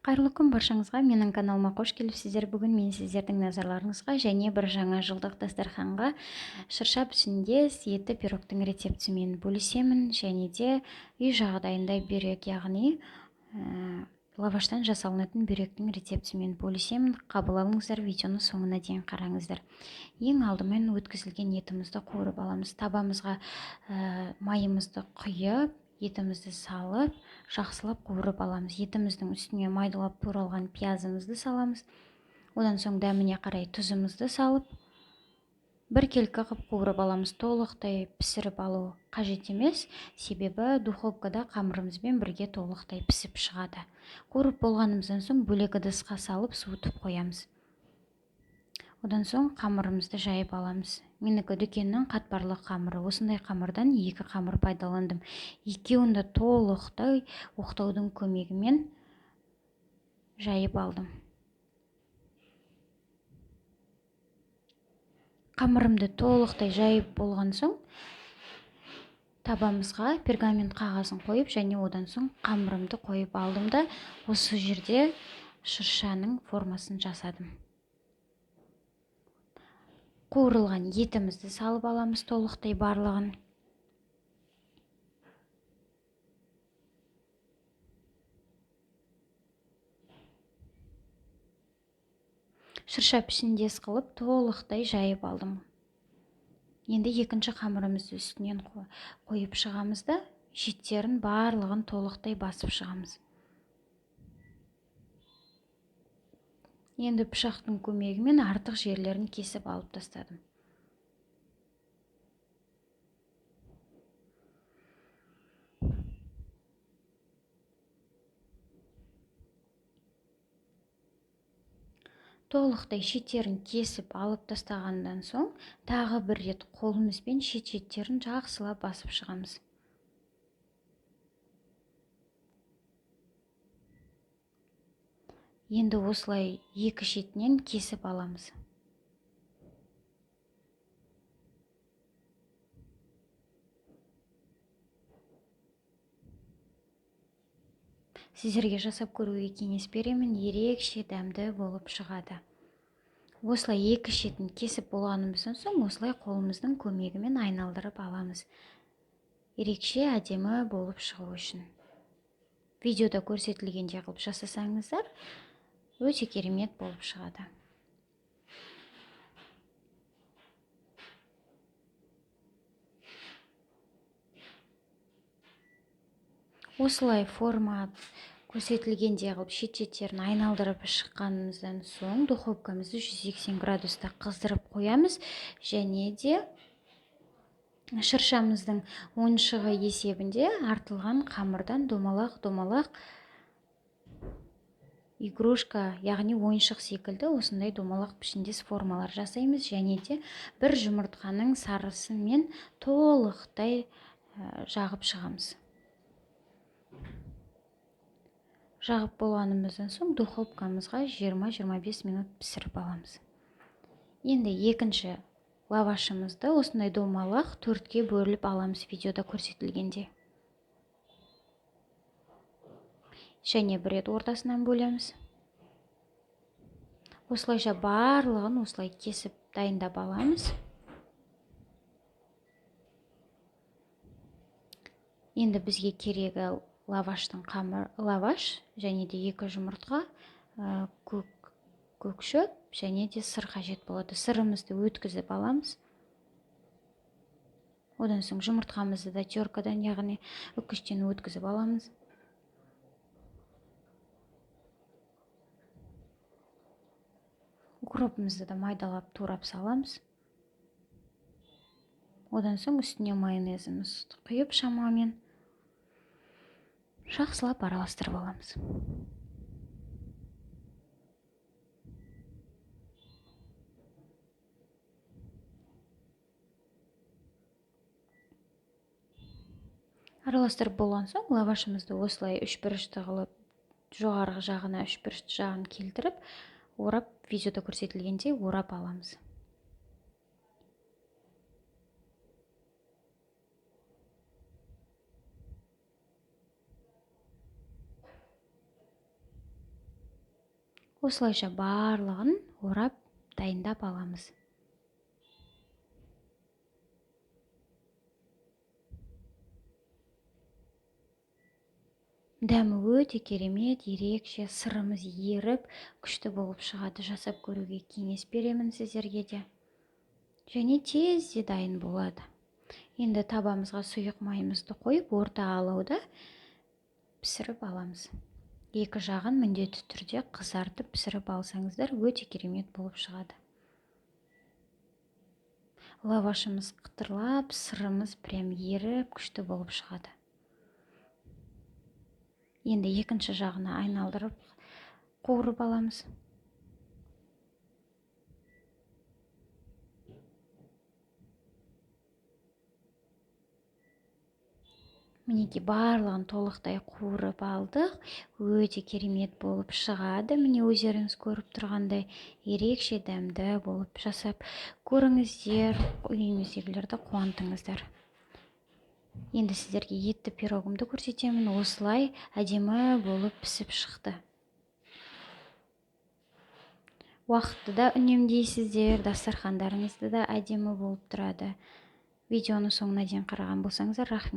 Қайырлы күн баршаңызға, менің каналыма қош келіпсіздер. Бүгін мен сіздердің назарларыңызға және бір жаңа жылдық дастарханға шырша пішіндес етті пирогтың рецептімен бөлісемін. Және де үй жағдайында бүйрек, яғни лаваштан жасалынатын бүйректің рецептімен бөлісемін. Қабыл алыңыздар, видеоны соңына дейін қараңыздар. Ең алдымен өткізілген етімізді қуырып аламыз. Табамызға майымызды құйып, етімізді салып, жақсылап қуырып аламыз. Етіміздің үстіне майдалап туралған пиязымызды саламыз. Одан соң дәміне қарай тұзымызды салып, біркелкі қып қуырып аламыз. Толықтай пісіріп алу қажет емес, себебі духовкада қамырымызбен бірге толықтай пісіп шығады. Қуырып болғанымыздан соң бөлек ыдысқа салып суытып қоямыз. Одан соң қамырымызды жайып аламыз. Менікі дүкеннің қатпарлы қамыры. Осындай қамырдан 2 қамыр пайдаландым. Екеуін де толықтай оқтаудың көмегімен жайып алдым. Қамырымды толықтай жайып болған соң табамызға пергамент қағазын қойып, және одан соң қамырымды қойып алдым да, осы жерде шыршаның формасын жасадым. Қуырылған етімізді салып аламыз толықтай барлығын. Шырша пішіндес қылып толықтай жайып алдым. Енді екінші қамырымызды үстінен қойып шығамыз да, шеттерін барлығын толықтай басып шығамыз. Енді пышақтың көмегімен артық жерлерін кесіп алып тастадым. Толықтай шеттерін кесіп алып тастағаннан соң тағы бір рет қолымызбен шет-шеттерін жақсылап басып шығамыз. Енді осылай екі шетінен кесіп аламыз. Сіздерге жасап көруге кеңес беремін, ерекше дәмді болып шығады. Осылай екі шетін кесіп болғанымыздан соң осылай қолымыздың көмегімен айналдырып аламыз. Ерекше әдемі болып шығу үшін. Видеода көрсетілгендей қылып жасасаңыздар, өте керемет болып шығады. Осылай форма көрсетілгендей қылып шет-шеттерін айналдырып шыққанымыздан соң духовкамызды 180 градуста қыздырып қоямыз. Және де шыршамыздың ойыншығы есебінде артылған қамырдан домалақ-домалақ игрушка, яғни ойыншық секілді осындай домалақ пішіндес формалар жасаймыз. Және де бір жұмыртқаның сарысымен толықтай жағып шығамыз. Жағып болғанымыздан соң духовкамызға 20-25 минут пісіріп аламыз. Енді екінші лавашымызды осындай домалақ 4-ке бөліп аламыз видеода көрсетілгенде. Және бір рет ортасынан бөлеміз. Осылайша барлығын осылай кесіп дайындап аламыз. Енді бізге керегі лаваштың қамыр, лаваш және де 2 жұмыртқа, көк шөп және де сыр қажет болады. Сырымызды өткізіп аламыз. Одан соң жұмыртқамызды да теркадан, яғни үккіштен өткізіп аламыз. Укропымызды да майдалап турап саламыз. Одан соң үстіне майонезімізді құйып шамамен жақсылап араластырып аламыз. Араластырып болған соң лавашымызды осылай үшбұрышты қылып, жоғарғы жағына үшбұрышты жағын келтіріп, орап, видеода көрсетілгендей орап аламыз. Осылайша барлығын орап дайындап аламыз. Дәмі өте керемет, ерекше, сырымыз еріп, күшті болып шығады. Жасап көруге кеңес беремін сіздерге де. Және тез де дайын болады. Енді табамызға сұйық майымызды қойып, орта алауда пісіріп аламыз. Екі жағын міндетті түрде қызартып пісіріп алсаңыздар, өте керемет болып шығады. Лавашымыз қытырлап, сырымыз прям еріп, күшті болып шығады. Енді екінші жағына айналдырып қуырып аламыз. Мінекей барлығын толықтай қуырып алдық. Өте керемет болып шығады. Міне өздеріңіз көріп тұрғандай ерекше дәмді болып жасап көріңіздер, үйіңіздегілерді қуантыңыздар. Енді сіздерге етті пирогымды көрсетемін. Осылай әдемі болып пісіп шықты. Уақытты да үнемдейсіздер, дастархандарыңызды да әдемі болып тұрады. Видеоны соңына дейін қараған болсаңыздар, рахмет.